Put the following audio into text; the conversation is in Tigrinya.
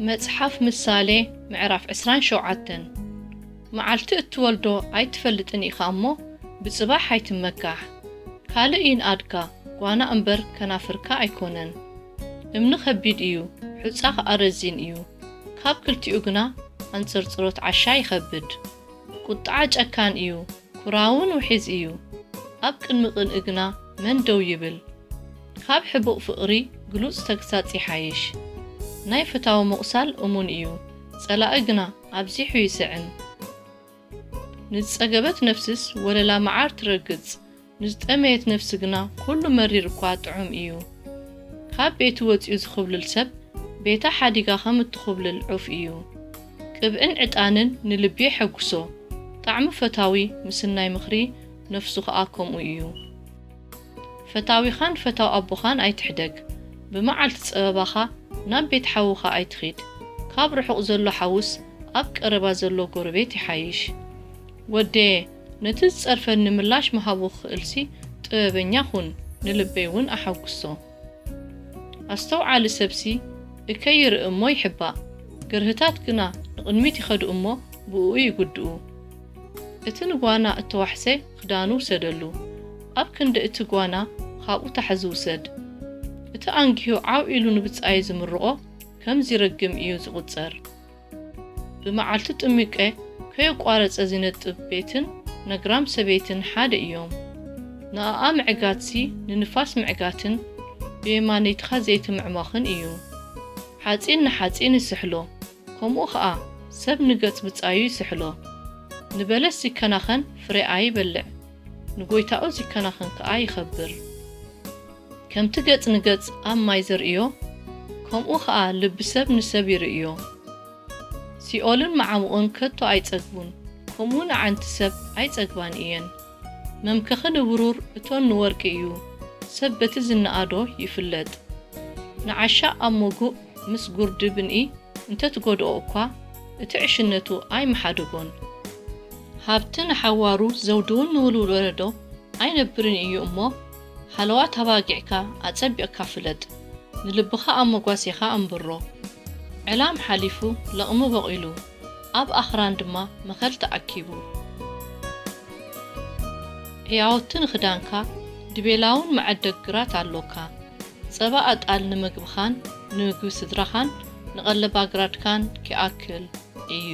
መጽሓፍ ምሳሌ ምዕራፍ ዕስራን ሸውዓተን። መዓልቲ እትወልዶ ኣይትፈልጥን ኢኻ እሞ፣ ብጽባሕ ኣይትመካሕ። ካልእ ይንኣድካ፣ ጓና እምበር ከናፍርካ ኣይኮነን። እምኒ ኸቢድ እዩ፣ ሑጻ ኸኣ ረዚን እዩ። ካብ ክልቲኡ ግና ኣንጽርጽሮት ዓሻ ይኸብድ። ቁጥዓ ጨካን እዩ፣ ኩራውን ውሒዝ እዩ። ኣብ ቅድሚ ቅንኢ ግና መን ደው ይብል? ካብ ሕቡእ ፍቕሪ ግሉጽ ተግሳጽ ይሓይሽ። ናይ ፈታዊ ምቑሳል እሙን እዩ፣ ጸላኢ ግና ኣብዚሑ ይስዕም። ንዝጸገበት ነፍስስ ወለላ መዓር ትረግጽ፣ ንዝጠመየት ነፍሲ ግና ኩሉ መሪር እኳ ጥዑም እዩ። ካብ ቤቱ ወጺኡ ዝኹብልል ሰብ፣ ቤታ ሓዲጋ ኸም እትኹብልል ዑፍ እዩ። ቅብእን ዕጣንን ንልቢ የሐጉሶ፣ ጣዕሚ ፈታዊ ምስናይ ምኽሪ ነፍሱ ኸኣ ከምኡ እዩ። ፈታዊኻን ፈታው ኣቦኻን ኣይትሕደግ፣ ብመዓልቲ ጸበባኻ ናብ ቤት ሓውኻ ኣይትኺድ። ካብ ርሑቕ ዘሎ ሓውስ ኣብ ቀረባ ዘሎ ጎረቤት ይሓይሽ። ወደየ፣ ነቲ ዝጸርፈኒ ምላሽ ምሃቡ ክኽእልሲ ጥበበኛ ኹን፣ ንልበይ እውን ኣሐጉሶ። ኣስተውዓሊ ሰብሲ እከይ ይርኢ እሞ ይሕባእ፣ ገርህታት ግና ንቕድሚት ይኸዱ እሞ ብእኡ ይጉድኡ። እቲ ንጓና እተዋሕሰ ክዳኑ ውሰደሉ፣ ኣብ ክንዲ እቲ ጓና ኻብኡ ታሕዚ ውሰድ። እቲ ኣንጊሁ ዓው ኢሉ ንብጻዩ ዝምርቖ ከም ዚረግም እዩ ዝቑጸር። ብመዓልቲ ጥሚቀ ከየቋረጸ ዚነጥብ ቤትን ነግራም ሰበይትን ሓደ እዮም። ንኣኣ ምዕጋትሲ ንንፋስ ምዕጋትን ብየማነይትኻ ዘይቲ ምዕሟኽን እዩ። ሓጺን ንሓጺን ይስሕሎ፣ ከምኡ ኸኣ ሰብ ንገጽ ብጻዩ ይስሕሎ። ንበለስ ዚከናኸን ፍሬኣ ይበልዕ፣ ንጎይታኡ ዚከናኸን ከኣ ይኸብር። ከምቲ ገጽ ንገጽ ኣብ ማይ ዘርእዮ፣ ከምኡ ኸኣ ልቢ ሰብ ንሰብ ይርእዮ። ሲኦልን መዓሙቕን ከቶ ኣይጸግቡን፣ ከምኡውን ኣዕንቲ ሰብ ኣይጸግባን እየን። መምከኺ ንብሩር እቶን ንወርቂ እዩ፣ ሰብ በቲ ዝነኣዶ ይፍለጥ። ንዓሻ ኣብ መጉእ ምስ ጉርዲ ብንኢ እንተ ትጎድኦ እኳ፣ እቲ ዕሽነቱ ኣይመሓደጎን። ሃብቲ ንሓዋሩ ዘውድውን ንውሉድ ወለዶ ኣይነብርን እዩ እሞ፣ ሃለዋት ኣባጊዕካ ኣጸቢቕካ ፍለጥ፣ ንልብኻ ኣብ መጓሴኻ ኣንብሮ። ዕላም ሓሊፉ ለቕሚ በቒሉ፣ ኣብ ኣኽራን ድማ መኸል ተኣኪቡ። ህያወቲ ንኽዳንካ ድቤላውን መዐደግ ግራት ኣሎካ። ጸባ ኣጣል ንምግብኻን ንምግቢ ስድራኻን ንቐለብ ኣግራድካን ኪኣክል እዩ።